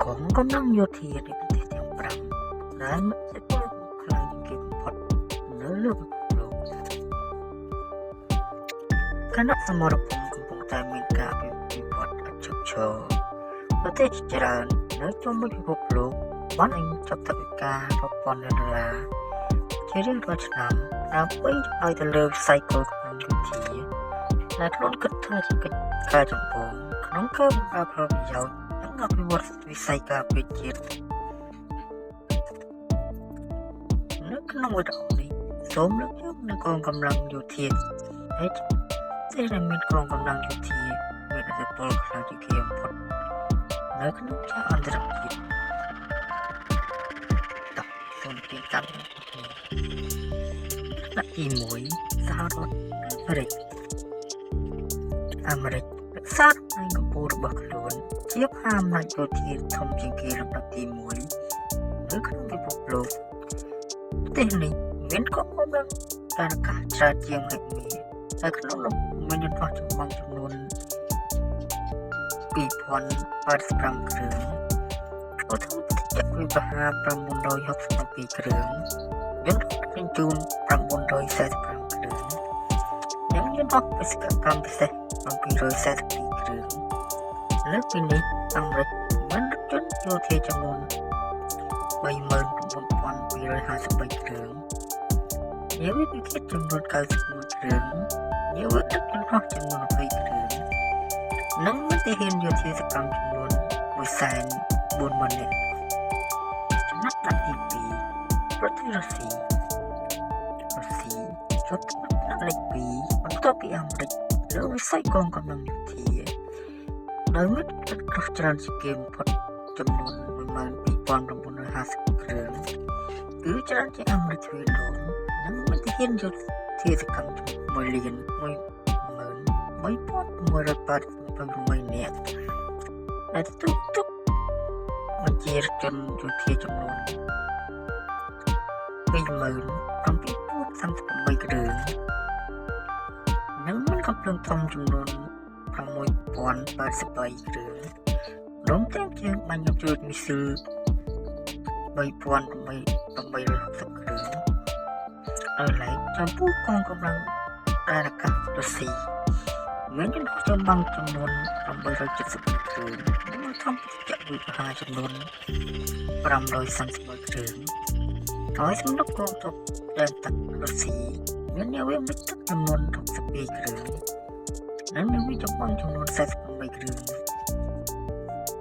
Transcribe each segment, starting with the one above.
កងកម្លាំងយោធានៃប្រទេសទាំង5ដែលមានឥទ្ធិពលខ្លាំងជាងគេបំផុតនៅលើពិភពលោកខណៈសមរភូមិកំពុងតែមានការវិវត្តឥតឈប់ឈរប្រទេសជាច្រើននៅជុំវិញពិភពលោកបានអញ្ចប់ថវិការាប់ពាន់លានដុល្លារជារៀងរាល់ឆ្នាំដើម្បីចំណាយទៅលើវិស័យកងកម្លាំងយោធាដែលខ្លួនគិតថាជាកិច្ចការចម្បងក្នុងការបម្រើផលប្រយោជន៍និងអភិវឌ្ឍវិស័យការពារជាតិនៅក្នុងវីដេអូនេះសូមលើកយកនូវកងកម្លាំងយោធាដែលជាប្រទេសដែលមានកងកម្លាំងយោធាមានឥទ្ធិពលខ្លាំងជាងគេបំផុតនៅក្នុងឆាកអន្តរជាតិតោះសូមជម្រាបតាមអ្នកគ្នាថ្នាក់ទី1សហរដ្ឋអាមេរិកអាមេរិករក្សាតំណែងកម្ពស់របស់ខ្លួនជាមហាអំណាចយោធាធំជាងគេលំដាប់ទី1នៅក្នុងពិភពលោកប្រទេសនេះមានកងកម្លាំងដែនអាកាសច្រើនជាងមហិមាដែលក្នុងនោះមានយន្តហោះចម្បាំងចំនួន2085គ្រឿងឧទ្ធម្ភាគចក្រវិបហា967គ្រឿងយន្តហោះដឹកជញ្ជូន945គ្រឿងនិងយន្តហោះបេសកកម្មពិសេស742គ្រឿងលើសពីនេះអាមេរិកមានរថយន្តយោធាចំនួន39253គ្រឿងនាវាពិឃាតចំនួន91គ្រឿងនាវាដឹកយន្តហោះចំនួន20គ្រឿងនិងមានទាហានយោធាសកម្មចំនួន140,000នាក់ចំណាត់ថ្នាក់ទី2ប្រទេសរុស្ស៊ីរុស្ស៊ីជាប់ថ្នាក់លេខ2បន្ទាប់ពីអាមេរិកលើវិស័យកងកម្លាំងយោធាដោយមានរថក្រោះច្រើនជាងគេបំផុតចំនួន12950គ្រឿងគឺច្រើនជាងអាមេរិកទ្វេដងនិងមានទាហានយោធាសកម្មចំនួន1លាន13188នាក់ដែលទទួលទុកបញ្ជារថយន្តយោធាចំនួន27038គ្រឿងនិងមានកំភ្លើងធំចំនួន6083គ្រឿងព្រមទាំងជាងបាញ់កាំជ្រួចមីស៊ីល3860គ្រឿងដោយឡែកចំពោះកងកម្លាំងដែនអាកាសរុស្ស៊ីមានយន្តហោះចម្បាំងចំនួន874គ្រឿងនិងធម្មចក្រវិហារចំនួន531គ្រឿងហើយសម្រាប់កងទ័ពដែនទឹករុស្ស៊ីមាននាវាមុជទឹកចំនួន62គ្រឿងនិងនាវាចម្បាំងចំនួន48គ្រឿង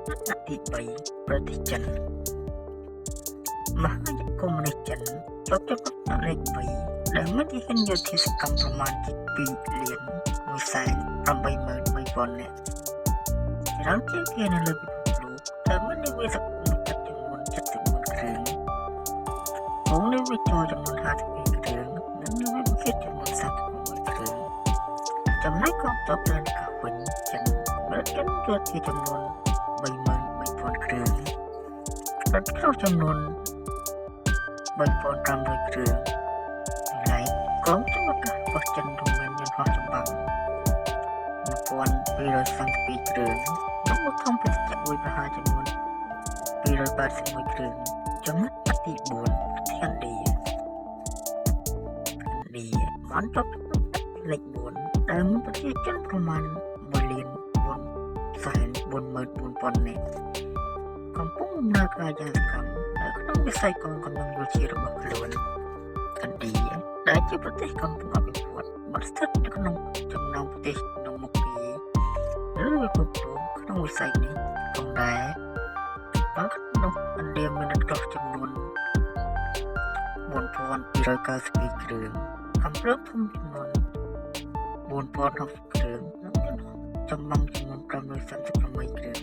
ថ្នាក់ទី3ប្រទេសចិនមហាយក្សកុម្មុយនីសចិនជាប់ចំណាត់ថ្នាក់លេខ3ដែលមានទាហានយោធាសកម្មប្រមាណជា2លាន183,000នាក់ច្រើនជាងគេនៅលើពិភពលោកដែលមាននាវាសមុទ្រទឹកចំនួន74គ្រឿងកងនាវាចរចំនួន52គ្រឿងនិងនាវាពិឃាតចំនួន36គ្រឿងចំណែកកងទ័ពដែនអាកាសវិញចិនមានរថយន្តយោធាចំនួន33,000គ្រឿងរថក្រោះចំនួន3500គ្រឿងឡែកកងទ័ពអាកាសរបស់ចិនរួមមានយន្តហោះចម្បាំង1232គ្រឿងនិងឧទ្ធម្ភាគចក្រមួយប្រហារចំនួន281គ្រឿងចំណុចទី4ប្រទេសឥណ្ឌាឥណ្ឌាបានជាប់លេខ4ដែលមានប្រជាជនប្រមាណ1លាន4សែន44000នាក់កំពុងដំណើរការយ៉ាងសកម្មនៅក្នុងវិស័យកងកម្លាំងយោធារបស់ខ្លួនឥណ្ឌាដែលជាប្រទេសកំពុងអភិវឌ្ឍបានស្ថិតនៅក្នុងចំណោមប្រទេសក្នុងមុខគេឬពិភពលោកក្នុងវិស័យនេះផងដែរបើក្នុងនោះឥណ្ឌាមានរថក្រោះចំនួន4292គ្រឿងកាំភ្លើងធំចំនួន4060គ្រឿងនិងយន្តហោះចម្បាំងចំនួន538គ្រឿង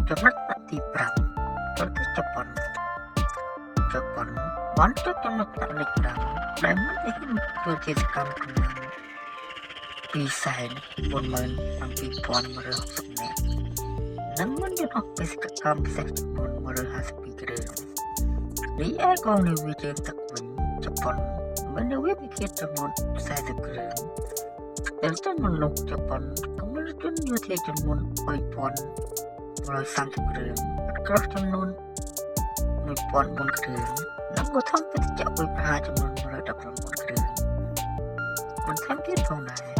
ចំណុចទី5ប្រទេសជប៉ុនជប៉ុនបានចុះចំណុចថ្នាក់លេខ5ដែលមានទាហានយោធាសកម្មប្រមាណ247,160នាក់និងមានយន្តហោះបេសកកម្មពិសេសចំនួន152គ្រឿងរីឯកងនាវាជើងទឹកវិញជប៉ុនមាននាវាពិឃាតចំនួន40គ្រឿង ដែលជនមនុស្សជប៉ុនកម្រិតជនយោធាចំនួន3130គ្រឿងរថក្រោះចំនួន1004គ្រឿងនិងកធំពិតចវិប្រហារចំនួន119គ្រឿងបន្ថែមទៀតផងដែរ។